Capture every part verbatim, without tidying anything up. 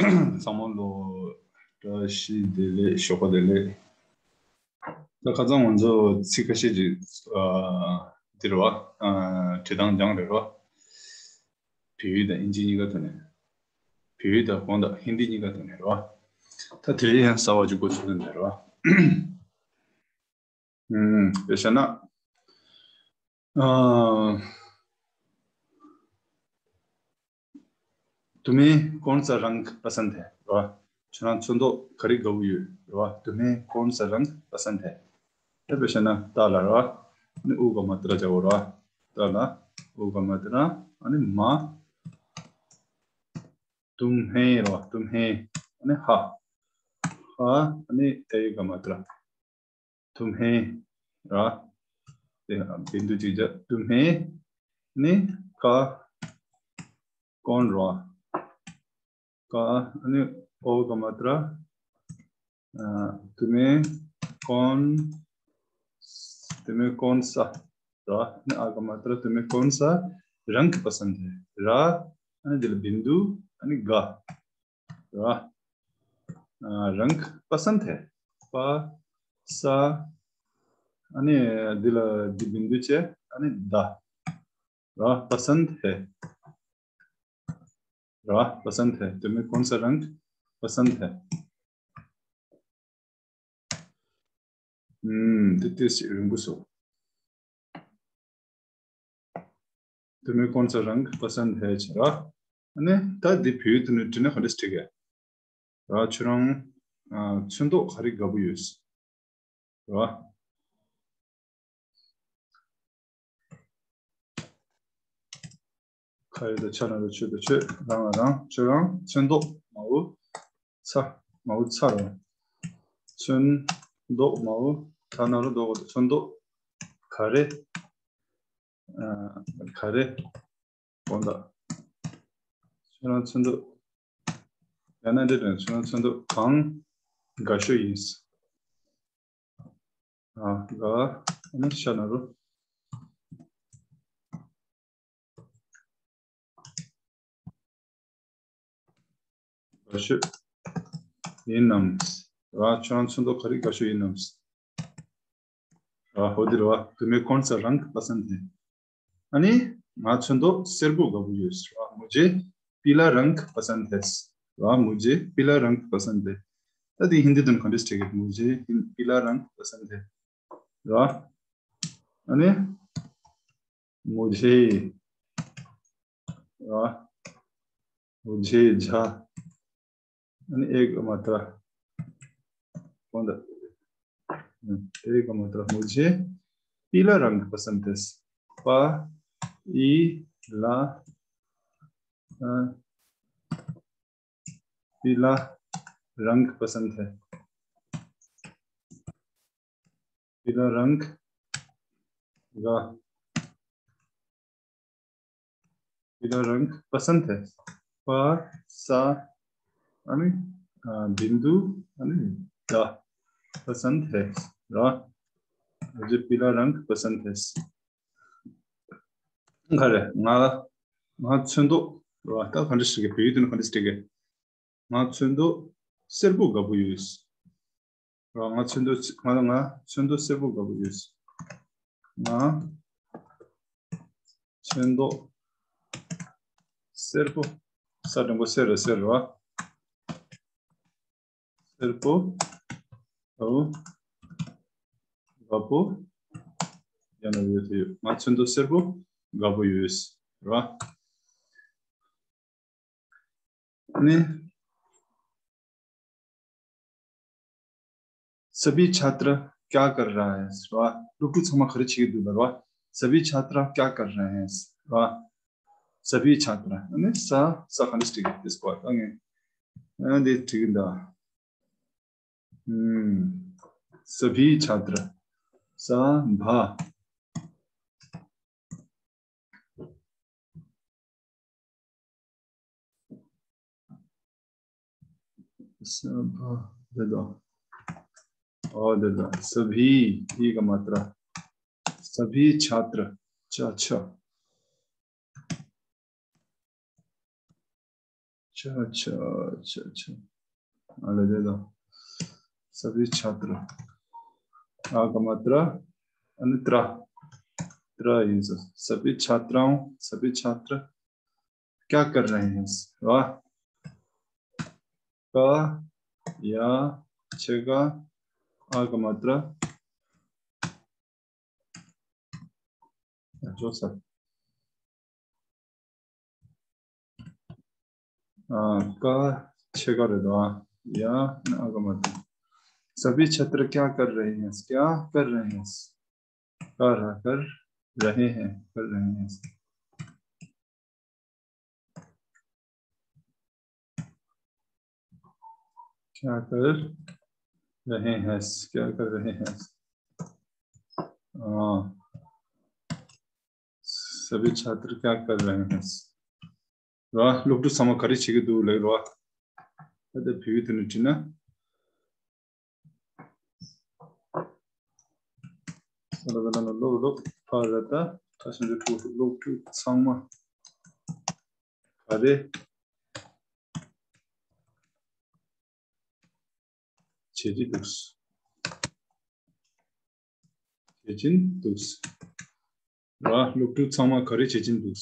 ཚང་མ་ལོ་བཀྲ་ཤིས་བདེ་ལེགས། ཞོགས་པ་བདེ་ལེགས། ད་ཁ་སང་ང་ཚོ་ཚིག་ཁ་ཤས་ཅིག་ཨ་འདི་རེད་བ། ཨ་བྲིས་སྟངས་སྦྱངས་རེད་བ། བོད་ཡིག་དང་ཨིན་ཇི་གཉིས་ཀ་ཐོག་ནས། བོད་ཡིག་དང་དགོངས་དག་ཧིན་དི་གཉིས་ཀ་ཐོག་ནས་རེད་བ། ད་དེ་རིང་ཡང་གསར་པ་ཅིག་འགོ་ཚུགས་ནི་རེད་བ། ཨུམ། དཔེ་བཞག་ན། ཨ། तुम्हें कौन सा रंग पसंद है? རེད་བ། ཁྱོད་རང་ཚོན་མདོག་ག་རེ་དགའ་པོ་ཡོད་རེད་བ། तुम्हें कौन सा रंग पसंद है? དེ་དཔེ་བཞག་ན་ཏ་ལ་རེད་བ། ནི་ཨུ་ག་མ་ཏྲ་བྱ་བོ་རེད་བ། ཏ་ལ་ཨུ་ག་མ་ཏྲ། ཨ་ནི་མ། तुम्हें རེད་བ། तुम्हें། ཨ་ནི་ཧ། ཧ། ཨ་ནི་ཨེ་ག་མ་ཏྲ། तुम्हें ར། དེ་བིན་དུ་གཅིག་བརྒྱབ། तुम्हें ནི་ཀ། कौन ར། ཀ། ཨ་ནི་ཨོ་ག་མ་ཏྲ། ཨ། तुम्हें कौन तुम्हें कौन सा ར། ནི་ཨ་ག་མ་ཏྲ། तुम्हें कौन सा रंग पसंद है ར། ཨ་ནི་འདི་ལ་བིན་དུ། ཨ་ནི་ག་ར། ཨ། रंग पसंद है། པ། ས། ཨ་ནི་འདི་ལ་འདི་བིན་དུ་བྱས། ཨ་ནི་ད། ར། पसंद है། ར། पसंद है། तुम्हें कौन सा रंग पसंद है? ཨུམ། འདི་ཏོག་ཙམ་རིང་པོ་སོང་། तुम्हें कौन सा रंग पसंद है བྱས་ར། ཨ་ནི་ད་འདི་བོད་ཡིག་ཐོག་ནས་བྲིས་ན་ག་འདྲ་བྲིས་ག་ར། ཁྱོད་རང་ཨ་ཚོན་མདོག་ག་རེ་དགའ་པོ་ཡོད་ར། ཁ་ཡོད་དང་ཆ་ན་རུ་ཆོད་དང་ཆོད། རང་ལ་རང་། ཁྱོད་རང་ཚོན་མདོག་མ་འོ་ཚ། མ་འོ་ཚ་རུ། ཚོན་མདོག་མ་འོ་ཐ་ན་རུ་མདོག་གོ་ཚོན་མདོག་ག་རེ། ཨ། ག་རེ། དགོངས་དག་ཁྱོད་རང་ཚོན་མདོག་ཡང་ན་འདི་དྲན། ཁྱོད་རང་ཚོན་མདོག་གང་དགའ་ཤོས་ཡིན། ཨ། ག་ཨ་ནི་ཤ་ན་རུ། དགའ་ཤོས་ཡིན་ནམ། ར། ཁྱོད་རང་ཚོན་མདོག་ག་རེ་དགའ་ཤོས་ཡིན་ནམ། ར། འོ་འདི་རེད་བ། तुम्हें कौन सा रंग पसंद है? ཨ་ནི་ང་ཚོན་མདོག་སེར་པོ་དགའ་པོ་ཡོད་ཟེར་བ། मुझे पीला रंग पसंद है། ར། मुझे पीला रंग पसंद है། ད་དེ་ཧིན་དི་དང་ག་འདྲ་བྲིས་ག मुझे पीला रंग पसंद है། ར། ཨ་ནི་मुझे། ར། मुझे ཇ། ཨ་ནི་ཨེ་ག་མ་ཏྲ། དགོངས་དག་ཨེ་ག་མ་ཏྲ། मुझे पीला रंग पसंद है། པ། ཨི། ལ། ཨ། पीला रंग पसंद है। पीला रंग ग पीला रंग पसंद है། प स ཨ་ནི་ཨ་བིན་དུ། ཨ་ནི་ད། पसंद है། ར། मुझे पीला रंग पसंद है། ག་རེ། ང་ང་ཚོན་མདོག་ར། ད་ག་འདྲ་ཞིག་གི་བོད་ཡིག་དེ་ནི་ག་འདྲ་ཞིག་གི་ང་ཚོན་མདོག་སེར་པོ་དགའ་པོ་ཡོད། ར། ང་ཚོན་མདོག་ང་ལ་ང་ཚོན་མདོག་སེར་པོ་དགའ་པོ་ཡོད། ང་ཚོན་མདོག་སེར་པོ། ས་འགྲེང་བུ་སེ་ར་སེར་བ། སེར་པོ། ཨོ། དགའ་པོ། ཡང་ན་ཡོད་དེ་ཡོད། ང་ཚོན་མདོག་སེར་པོ་དགའ་པོ་ཡོད། ར། ནི། सभी छात्र क्या कर रहा है ར། སློབ་ཕྲུག་ཚང་མ་ག་རེ་བྱེད་ཀྱི་འདུག་ལབ་ར། सभी छात्र क्या कर रहे हैं ར། सभी छात्र ནི་ས་ས་ག་འདྲ་ཞིག་དེ་སྐོར་ད་ངས་ཨ་འདི་བྲིས་ཀྱི་འདུག་ཨུམ། सभी छात्र ས་བ། ས་བ། འདི་དང་། ཨོ་འདི་དང་། सभी ཨི་ག་མ་ཏྲ། सभी छात्र ཆ་ཆ། अच्छा, अच्छा, अच्छा, अच्छा। अरे दे दो। सभी छात्र। आ का मात्रा, अने त्रा। त्रा ये सब। सभी छात्राओं, सभी छात्र क्या कर रहे हैं? वाह। का, या, छेगा, आ का मात्रा। जो सर। आ, का, छेगा रे दो, या, ना, आ का मात्रा। सभी छात्र क्या कर रहे हैं? क्या कर रहे हैं? कर, कर रहे हैं, कर रहे हैं। क्या कर रहे हैं? क्या कर रहे हैं? हाँ। सभी छात्र क्या कर रहे हैं? ལོ་སློབ་ཕྲུག་ཚང་མ་ག་རེ་བྱེད་ཀྱི་འདུག་ལབ་རོ། ད་ལྟ་བོད་ཡིག་ཐོག་ནས་བྲིས་ན། ས་ལ་བ་ལ་ལ་ལོ་ལོ་ཕ་ར་ད་ཁ་སང་རེ་ཕྲུག་སློབ་ཕྲུག་ཚང་མ་ག་རེ་བྱེད་ཀྱི་འདུག་བྱེད་ཀྱིན་འདུག་ར། སློབ་ཕྲུག་ཚང་མ་ག་རེ་བྱེད་ཀྱིན་འདུག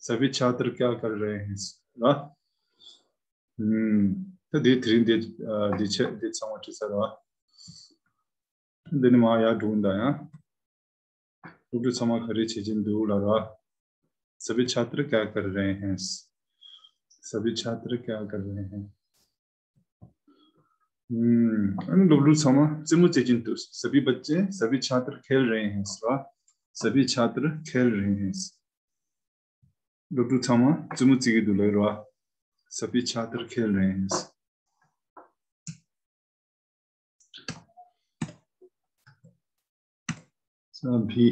सभी छात्र क्या कर रहे हैं? ར། ཨུམ། ད་དེ་དེ་རིང་འདི་ཨ་འདི་ཆེ་འདི་ཚང་མ་བྲིས་ཚར་ར། འདི་ནི་མ་ཡར་འགྲོ་འདའ་ཡང་། སློབ་ཕྲུག་ཚང་མ་ག་རེ་བྱེད་ཀྱིན་འདུག་ལབ་ར། सभी छात्र क्या कर रहे हैं? सभी छात्र क्या कर रहे हैं? ཨུམ། ཨ་ནི་སློབ་ཕྲུག་ཚང་མ་རྩེད་མོ་རྩེ་གྱིན་འདུག सभी बच्चे, सभी छात्र खेल रहे हैं, ལབ་ར། सभी छात्र खेल रहे हैं. སློབ་ཕྲུག་ཚང་མ་རྩེད་མོ་རྩེ་གི་འདུག་ལབ་ར། सभी छात्र खेल रहे हैं. सभी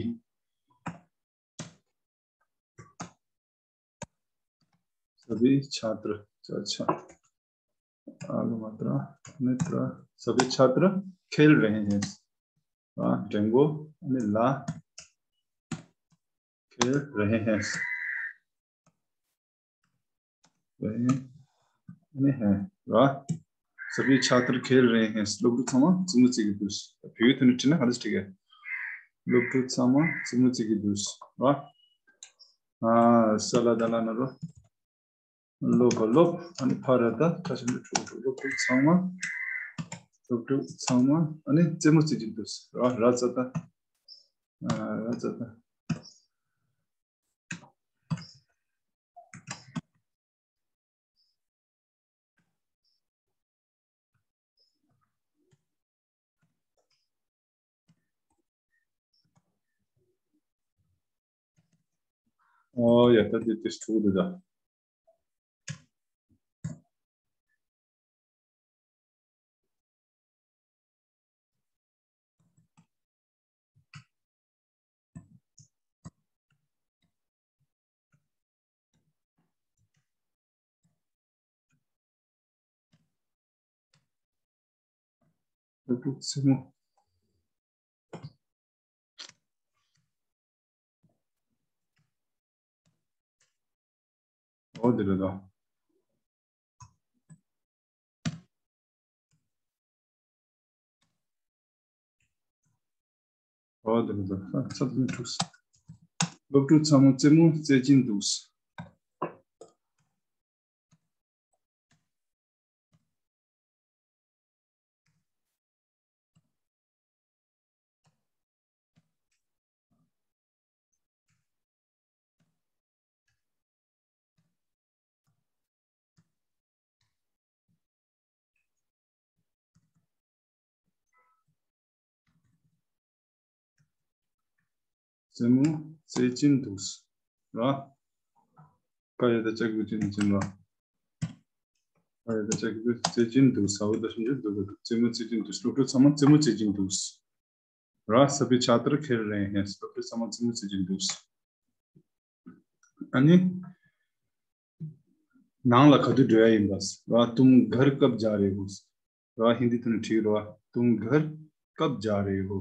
सभी छात्र, अच्छा, आलू मात्रा, मित्र, सभी छात्र खेल रहे हैं. हाँ, डेंगू, अने ला, खेल रहे हैं. रहे, नहीं है, वाह. सभी छात्र खेल रहे हैं. སློབ་ཕྲུག་ཚང་མ་རྩེད་མོ་རྩེ་གི་འདུག་བོད་ཡིག་ཐོག་ནས་བྲིས་ན་ག་འདྲ་ཞིག་རེད། སློབ་ཕྲུག་ཚང་མ་རྩེད་མོ་རྩེ་གི་འདུག་ཨ། ཨ། ས་ལ་ད་ལ་ན་རོ། ལོ་ག་ལོབ། ཨ་ནི་ཕ་ར་ད་ཁ་ཤ་མི་ཕྲུག་ཕྲུག་སློབ་ཕྲུག་ཚང་མ། སློབ་ཕྲུག་ཚང་མ་ཨ་ནི་རྩེད་མོ་རྩེ་གི་འདུག་ར་ར་ཙ་ད། ཨ། ར་ཙ་ད། ཨོ་ཡ། ད་དེ་དེ་ཐུག་འདུག་ད། སློབ་ཕྲུག་རྩེད་མོ། ཨོ་དེ་རེད་ད། ཨོ་དེ་རེད་ད། ཨ། ཚབ་མི་འཁྲུགས། སློབ་ཕྲུག་ཚང་མ་རྩེད་མོ་རྩེ་གྱིན་འདུག་རྩེད་མོ་རྩེ་གྱིན་འདུག་ར། ཀ་ཡ་བཏགས་ཀྱ་གི་གུ་ཅི་ན་གྱིན་ར། ཀ་ཡ་བཏགས་ཀྱ་གི་གུ་རྩེ་གྱིན་འདུག་ས་འོག་ཏུ་ཞབས་ཀྱུ་འདུག་གི་འདུག་རྩེད་མོ་རྩེ་གྱིན་འདུག་སློབ་ཕྲུག་ཚང་མ་རྩེད་མོ་རྩེ་གྱིན་འདུག་ར། सभी छात्र खेल रहे हैं. སློབ་ཕྲུག་ཚང་མ་རྩེད་མོ་རྩེ་གྱིན་འདུག་ཨ་ནི། ནང་ལ་ག་དུས་འགྲོ་ཡ་ཡིན་པ། ར། तुम घर कब जा रहे हो? ར། ཧིན་དི་ཐོག་ནས་བྲིས་ར། तुम घर कब जा रहे हो?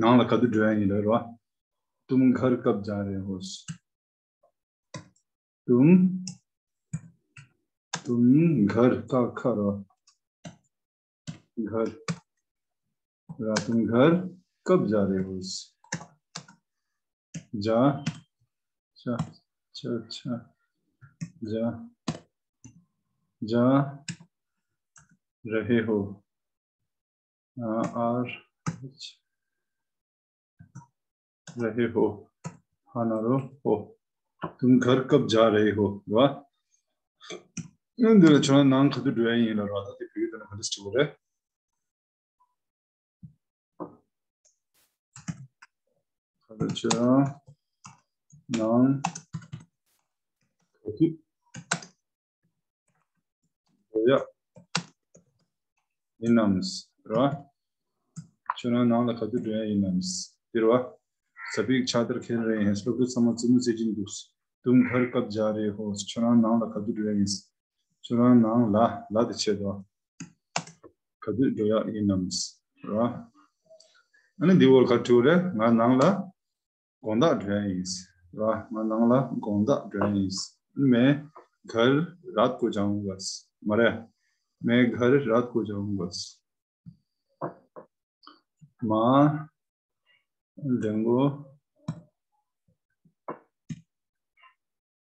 ནང་ལ་ག་དུས་འགྲོ་ཡ་ཡིན་ལབ་ར། तुम घर कब जा रहे हो? तुम तुम घर, ཀ་ཁ་ར། घर, रात में घर कब जा रहे हो? जा, जा, जा, जा, जा, जा रहे हो। आ, आर, एच, रहे हो। हाँ, ना रो, हो। तुम घर कब जा रहे हो? རེད་བ། འདི་ལ་ཁྱོད་ནང་ག་དུས་འགྲོ་ཡ་ཡིན་ལབ་ར། ད་དེ་བོད་ཡིག་ཐོག་ནས་ག་འདྲ་ཞིག་བྲིས་པ་རེད། ག་རེ་བྱས། ནང་ག་དུས་འགྲོ་ཡ་ཡིན་ནམ་ར། ཁྱོད་རང་ནང་ལ་ག་དུས་འགྲོ་ཡ་ཡིན་ནམ། འདི་རེད་བ། सभी छात्र खेल रहे हैं། སློབ་ཕྲུག་ཚང་མ་རྩེད་མོ་རྩེ་གྱིན་འདུག तुम घर कब जा रहे हो། ཁྱོད་རང་ནང་ལ་ག་དུས་འགྲོ་ཡ་ཡིན། ཁྱོད་རང་ནང་ལ་ལ་དེ་བྱས་དོ། ག་དུས་འགྲོ་ཡ་ཡིན་ནམ། ར། ཨ་ནི་འདི་འོག་ག་བྲིས་རེད། ང་ནང་ལ་དགོང་དག་འགྲོ་ཡ་ཡིན། ར། ང་ནང་ལ་དགོང་དག་འགྲོ་ཡ་ཡིན། मैं घर रात को जाऊंगा། མ་རེད། मैं घर रात को जाऊंगा། མ། ལྡེང་པོ།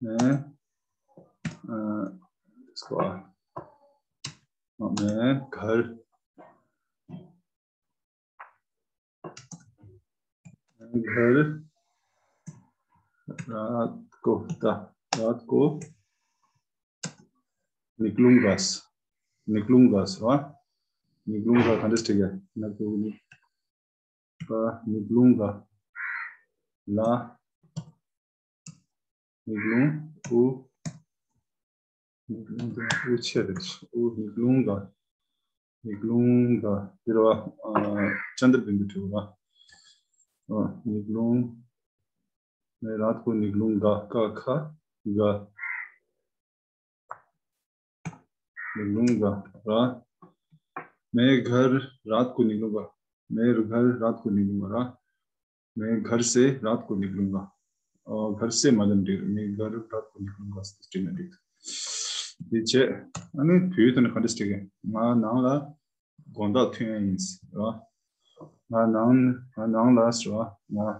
मैं, अ, इसको, मैं घर, घर रात को, रात को निकलूंगा, निकलूंगा, हाँ? निकलूंगा ག་འདྲ་ཞིག་རེད། निकलूंगा, निकलूंगा, ལ། निकलूं, ऊ, निकलूंगा, ऊ ཆེ་རེད། ऊ निकलूंगा, निकलूंगा འདི་རེད་བ། ཨ། ཅན་དར་བིན་དུ་བྲིས་པ། ཨ། निकलूं, मैं रात को निकलूंगा, ཀ་ཁ་ग། निकलूंगा, ར། मैं घर रात को निकलूंगा। मैं घर रात को निकलूंगा, ར། मैं घर से रात को निकलूंगा। ཨ། घर से མ་ལབ་འགྲིག मैं घर रात को निकलूंगा ཟེར་བྲིས་ན་འགྲིག་འདི་བྱས། ཨ་ནི་བོད་ཡིག་ཐོག་ནས་ག་འདྲ་ཞིག་བྲིས་གི། ང་ནང་ལ་དགོང་དག་ཐོན་ཡ་ཡིན་ཟེར་བ། ང་ནང་ང་ནང་ལ་ཟེར་བ། ང་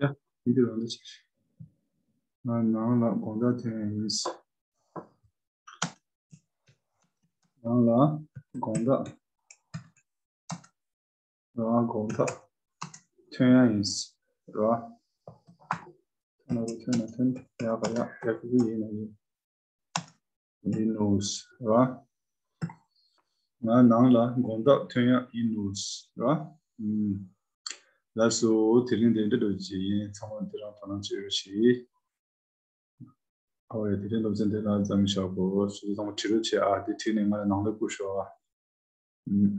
ཡ་འདི་འདི་རང་འདི་ཅིག་ང་ནང་ལ་དགོང་དག་ཐོན་ཡ་ཡིན་ཟེར། ནང་ལ་དགོང་དག་རང་དགོང་དག་ཐོན་ཡ་ཡིན་ཟེར་བ། ཐོན་ན་རུ་ཐོན་ན་ཐོན། ཡག་ག་ཡག་ཡག་གི་ཡིན་ན་ཡིན། ཡིན་ནོ་ཟེར་བ། ང་ནང་ལ་དགོང་དག་ཐོན་ཡ་ཡིན་ནོ་ཟེར་བ། ཨུམ། ལགས་སོ། དེ་རིང་དེ་འདྲ་འགྲོ་གི་ཡིན། ཚང་མ་དེ་རང་དོ་སྣང་བྱེད་རོགས་གྱིས། ཨ་ཝེ། དེ་རིང་སློབ་ཚན་དེ་ལ་མཚམས་བཞག་གོ་སུ་ཚང་མ་བྲིས་རོགས་བྱེད་ཨ། དེ་བྲིས་ནས་ང་ལ་ནང་ལ་བསྐུར་ཤོག་ཨ། ཨུམ།